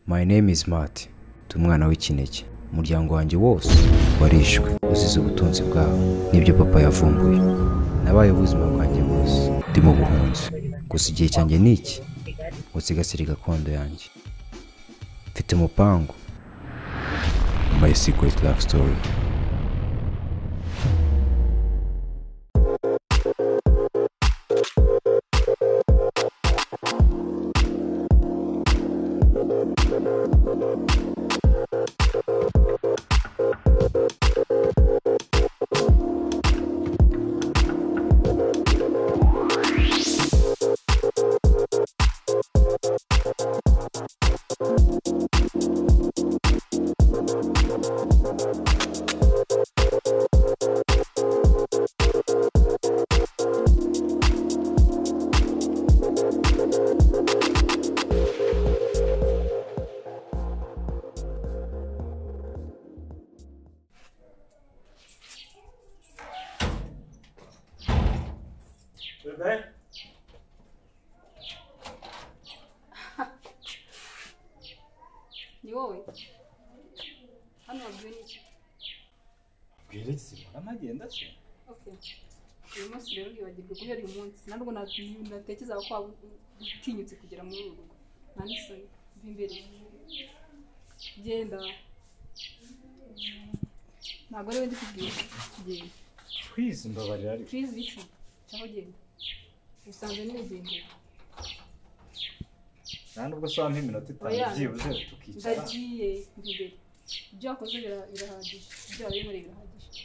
My name is Matt. Ndi umwana w'ikinege. Umuryango wanjye wose warishwe uzize ubutunzi bwabo n'ibyo papa yavumbuye. Nabaye ubuzima bwanjye bwose ndi mu buhunzi. Gusa igihe cyanjye ni iki ngo nsigasire gakondo yanjye. Mfite umupango. My secret love story. Bebe? Ni wowe? Hano wabwiwe n'iki? Bwira iki? Mbona se? Okay. Uyu munsi rero wibagirwe guhera uyu munsi. Ntabwo natekerezaga ko waba utinyutse kugera muri uru rugo. Nta n'isoni. Mva imbere. Genda. Ntabwo ari we ndi kubwira. Genda. Please mbabarira ariko. Please iki? Cyaho genda. Usanze nigendera. Nta nubwo se wampa iminota itanu byibuze tukicara. Ndagiye mva imbere. Ibyo wakoze birahagije. Ibyo warabikoreye birahagije.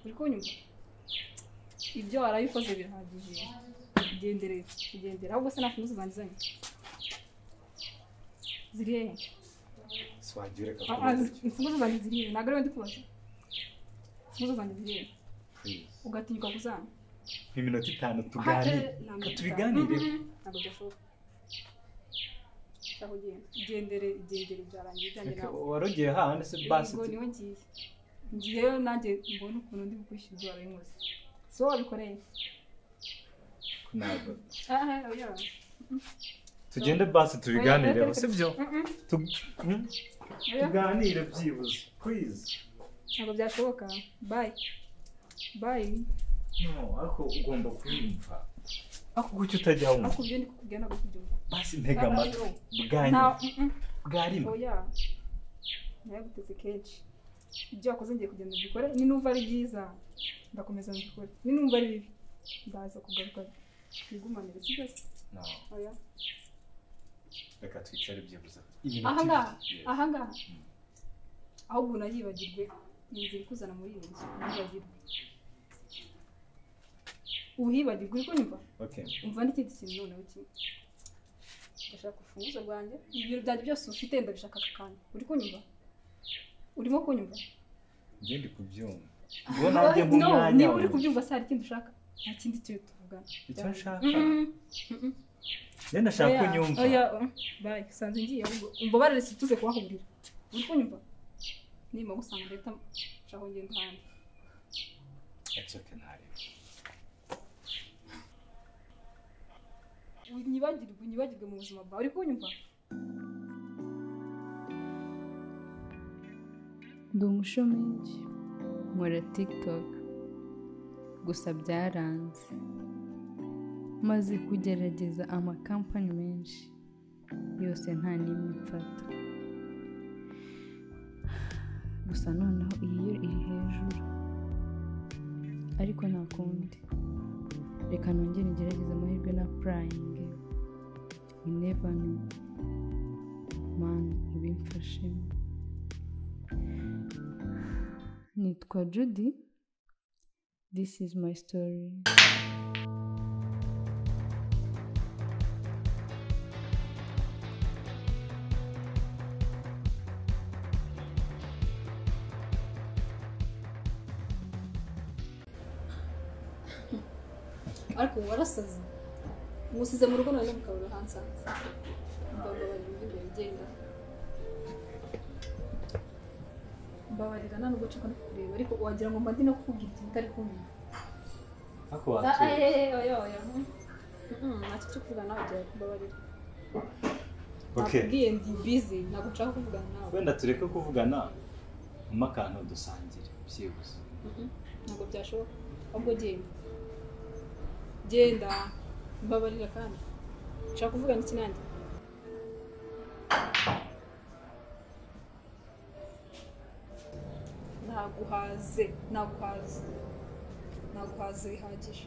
Uri kunyumva? Ibyo warabikoze birahagije. Igendere, igendere. Ahubwo se nta funguzo zanjye zanye. Ziri hehe? Se wagiye ureka kuvuga gutyo. Imfunguzo zanjye ziri hehe? Ntabwo ari we ndi kubaza. Imfunguzo zanjye ziri hehe? Ugatinyuka kuzampa. Iminota itanu tuganire. Tubiganireho. Ntabwo byashoboka. Cyaho genda. Igendere, igendere byarangiye ibyanjye nawe. Wari ugiye hahandi se basi. Yego niho ngiye. Ngiyeyo nanjye mbone ukuntu ndi bukwishyura ibyo warabinkoze. Si wowe wabikoreye? Ntabwo. Oya. Tugende basi tubiganireho, sibyo? Tuganire byibuze. Please. Ntabwo byashoboka. Bye. Bye. No, ariko ugomba kunyumva. Ariko kuki utajya wumva? Ariko ibyo ndi kukubwira ntabwo kubyumva. Basi ntega amatwi. Bwanyu. Bwa rimwe. Oya. Nayaguteze kenshi. Ibyo wakoze ngiye kugenda mbikore, ninumva ari byiza ndakomeza mbikore, ninumva ari bibi ndaza kugaruka twigumanire, sibyo se? No. Oya. Reka twicare byibuze. Aha ngaha, aha ngaha. Ahubwo unayibagirwe inzira ikuzana muri iyi nzu, unayibagirwe. Uhibagirwe uri kunyumva? Okay. Umva n'ikindi kintu noneho kimwe. Ndashaka urufunguzo rwanjye, ibintu byanjye byose ufite ndabishaka aka kanya. Uri kunyumva? Urimo kunyumva? Njye ndi kubyumva. Ngo nanjye mu mwanya. Niba uri kubyumva se hari ikindi ushaka? Nta kindi cyo tuvugana. Icyo nshaka? Njye ndashaka ko unyumva. Oya, bye. Sanze ngiye ahubwo umbabarire situze kuhahurira. Uri kunyumva? Nima gusanga ndahita nshaka ngenda ahandi. It's okay, ntareba. Unyibagirwe, unyibagirwe mu buzima bwawe. Uri kunyumva? Ndi umushomeri nkora TikTok gusa byaranze. Maze kugerageza amakampani menshi yose nta n'imwe mfata. Gusa noneho iyi yo iri hejuru, ariko nta kundi. Reka nongere ngerageze amahirwe na purayingi. You never know. Man, ubimfashemo. Nitwa Judy. This is my story. Ariko warasaze. Musize mu rugo none mukabura hansanze. Mbabarira imbere genda. Mbabarira nta nubwo nshaka no kukureba ariko wagira ngo mba ndi no kukubwira ikintu utari kumva. Ariko watuye. Oya oya. Ntacyo cyo kuvuga nawe ujya kumbabarira. Okay. Nakubwiye ndi busy, ntabwo nshaka kuvugana nawe. Wenda tureke kuvugana, umpa akantu dusangire byibuze. Ntabwo byashoboka. Ahubwo genda. Genda, mbabarira kandi. Nshaka kuvugana iki nanjye? Naguhaze, naguhaze. Naguhaze bihagije.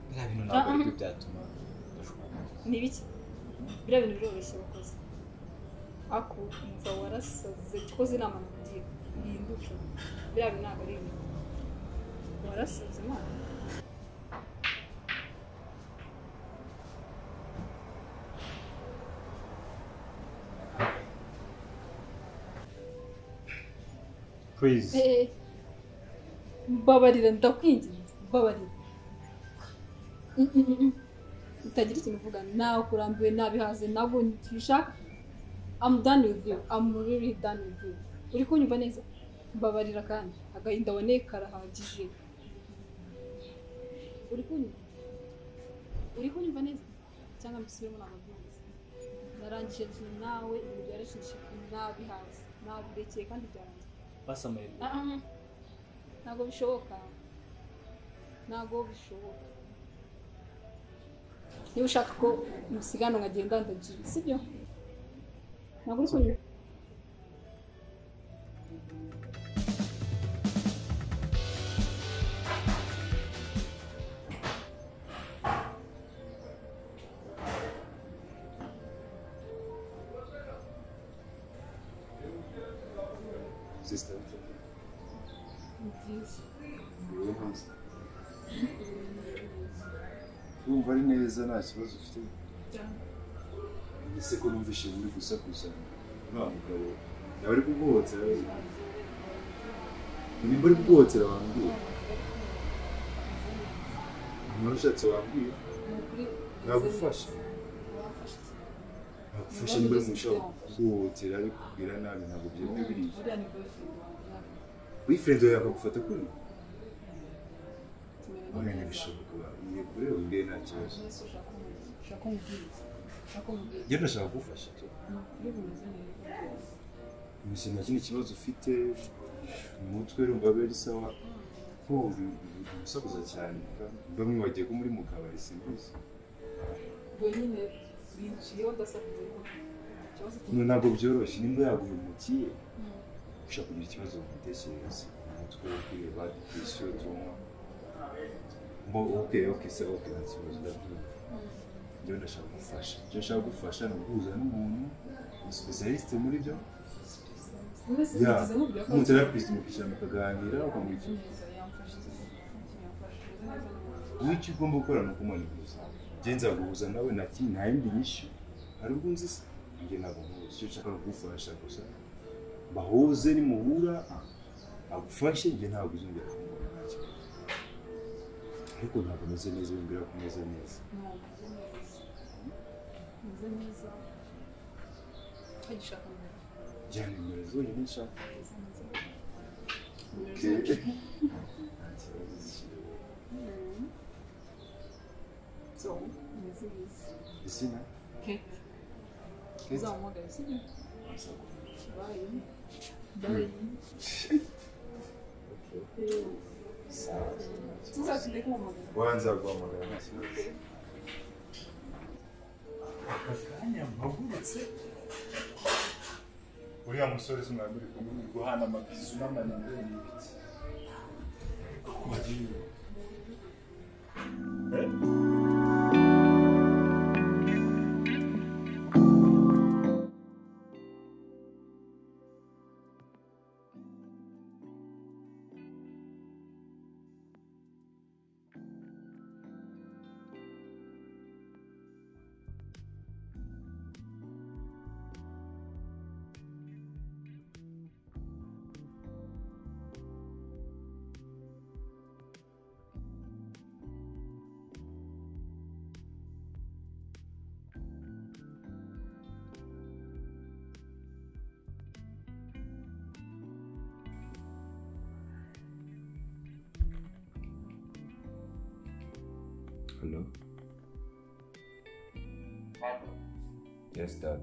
Biriya bintu ntabwo aribyo byatuma dushwana. Ni biki? Biriya bintu biroroshye wakoze. Ako umva warasaze, koze inama nakugira. Uhinduke. Biriya bintu ntabwo ari ibintu. Warasaze mwana. Please. Mbabarira ndakwinginze, mbabarira. Utagira ikintu uvuga, nawe kurambiwe nabihaze, ntabwo nkishaka. I'm done with you. I'm really done with you. Uri kunyumva neza? Mbabarira kandi agahinda woneye karahagije. Uri kunyumva? Uri kunyumva neza? Cyangwa mbisubiremo ntabwo byumvise. Narangije nawe ibintu byarashyushye nabihaze, nabirekeye kandi byarangiye. Basamariye. Ntabwo bishoboka. Ntabwo bishoboka. Niba ushaka ko musigana nkagenda ndagiye, sibyo? Ntabwo uri kunyumva? Sister, urumva ari neza nta kibazo ufite? Ese ko numvise uri gusakuza uriya mugabo yaba ari kuguhotera? Nimba ari kuguhotera wambwira, niba ushatse wambwira, nagufasha. Nagufasha nimba ari umuntu kuguhotera ari kukubwira nabi, ntabwo byemewe biriya. Boyfriend wawe akagufata kuri? Oya ntibishoboka, ugiye kure umbwire nta kibazo. Njye ndashaka kugufasha tu. Mbese nta kindi kibazo ufite mu mutwe urumva abe ari sawa? Ko usakuza cyane, bamwe bagiye ko muri mu kabari simbizi. Ntabwo byoroshye, nimba yaguhemukiye ushobora kugira ikibazo mu mitekerereze, mu mutwe wo kwiheba, depression, trauma. Mbo okay, okay, se okay, nta kibazo ndabyumva. Njyewe ndashaka gufasha. Icyo nshaka gufasha ni uguhuza n'umuntu, specialiste muri byo. Umutherapist mukicara mukaganira, ukamwigisha. Wowe icyo ugomba gukora ni ukumuha. Njye nzaguhuza nawe nta kindi, nta yindi nyishu. Hari ubwo nzi se? Njye ntabwo nkuzi. Icyo nshaka ni ukugufasha gusa. Bahuze nimuhura agufashe, njye ntabwo uzongera kumubona nta kibazo. Ariko ntabwo umeze neza, wibwira ko umeze neza. Meze neza. Ntagishaka nimero. Jya nimero zonyine nshaka. Okay. Nta kibazo zishyiriweho. So, meze neza. Izina? Kate. Kate? Uzamuhamagara, sibyo? Nzaguhamagara. Bye. Bye. Okay. Sawa. Tuzatinde kumuhamagara. Wowe nzaguhamagara nta kibazo. Aka kanya mpagurutse uriya musore se mwari muri kumwe muri guhana amabizu n'amanimero ni ibiki? Wagiye. Hello? Yes, Dad.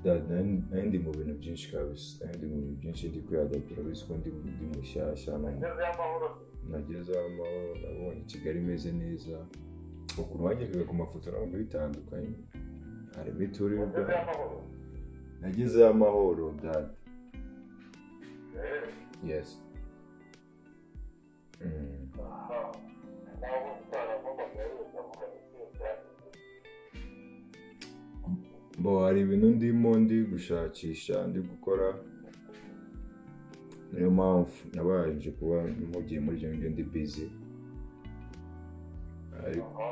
Dad, nari mu bintu byinshi kabisa, nari mu bintu byinshi ndi kwiyadaptira, urabizi ko ndi mushyashya, nagezeho amahoro, nabonye Kigali imeze neza, ukuntu wajyaga ku mafoto nabonye bitandukanye, hari imiturirwa, nagezeho amahoro, Dad. Yes. Bo hari ibintu ndimo ndi gushakisha ndi gukora, niyo mpamvu nabanje kuba mpugiye muri ibyo ngibyo ndi busy. Ariko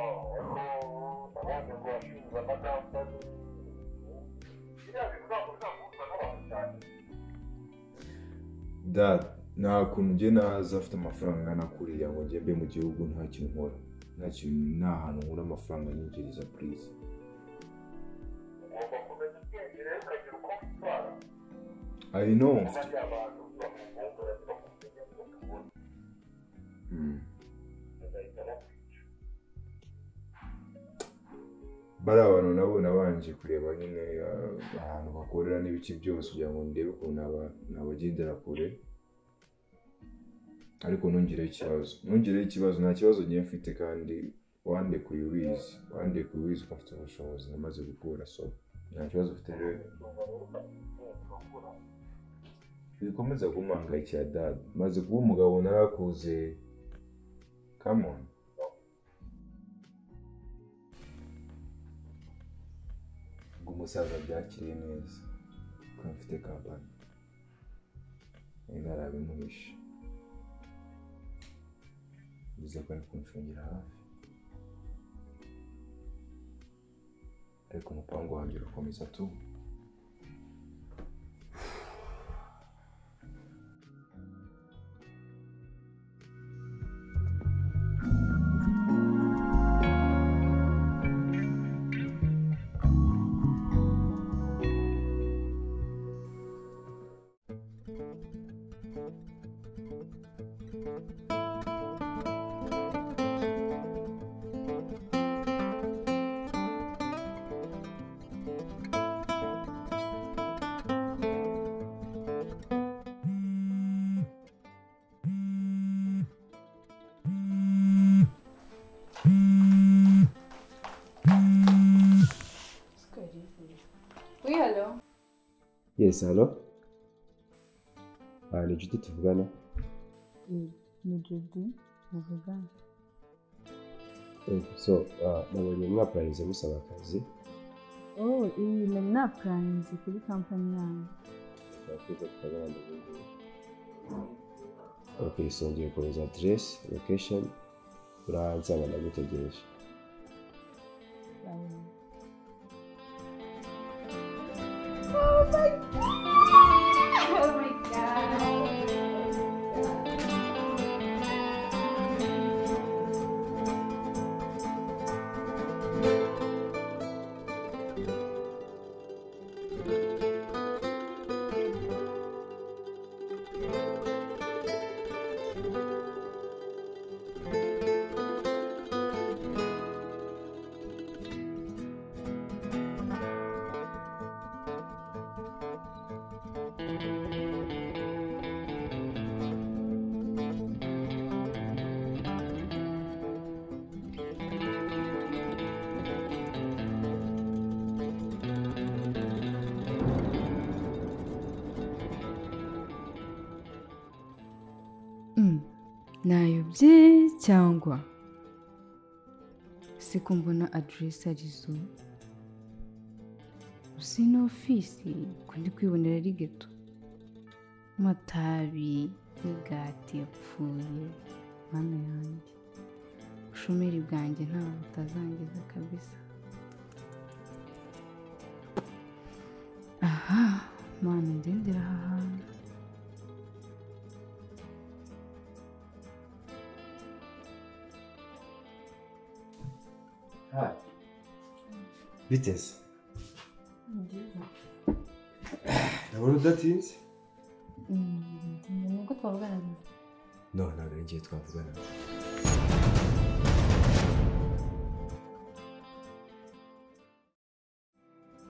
Dad, nta kuntu njye naza afite amafaranga angana kuriya ngo njye mbe mu gihugu nta kintu nkora, nta kintu, nta hantu nkura amafaranga nyinjiriza, please. I know. Bari abantu nabo nabanje kureba nyine ahantu bakorera n'ibiki byose kugira ngo ndebe ukuntu nabagendera kure, ariko ntungireho ikibazo, nta kibazo ngiye mfite kandi wandekuye ubizi ko mfite ubushobozi namaze gukura, so nta kibazo mfite rero. Bikomeza kumpangayikira Dad, maze kuba umugabo narakuze, come on. Ubwo umusaza byakiriye neza ko mfite kampani, nari narabimuhishe, bivuze ko ari kuncungira hafi, ariko umupango wanjye urakomeza tu. Oui, hello. Yes, hello. Ni Judy tuvugana? Ni Judy muvugana. So, nabonye mwapulayinze musaba akazi. Oh, iyi nari napulayinze kuri kampani yanyu. Okay, so ngiye kohereza address, location, uransanga ndagutegereje. Oh my God! Oh my God! Nayobye cyangwa siko mbona aderesi arizo sino ofisi ko ndi kwibonera ari geto amatabi imigati yapfuye mana yanjye ubushomeri bwanjye ntawe butazangiza kabisa. Aha mana ndendera aha hantu. Hi. Biteze. Ndabona udatinze. Nubwo twavuganaga. No, ntabwo ari njye twavugana.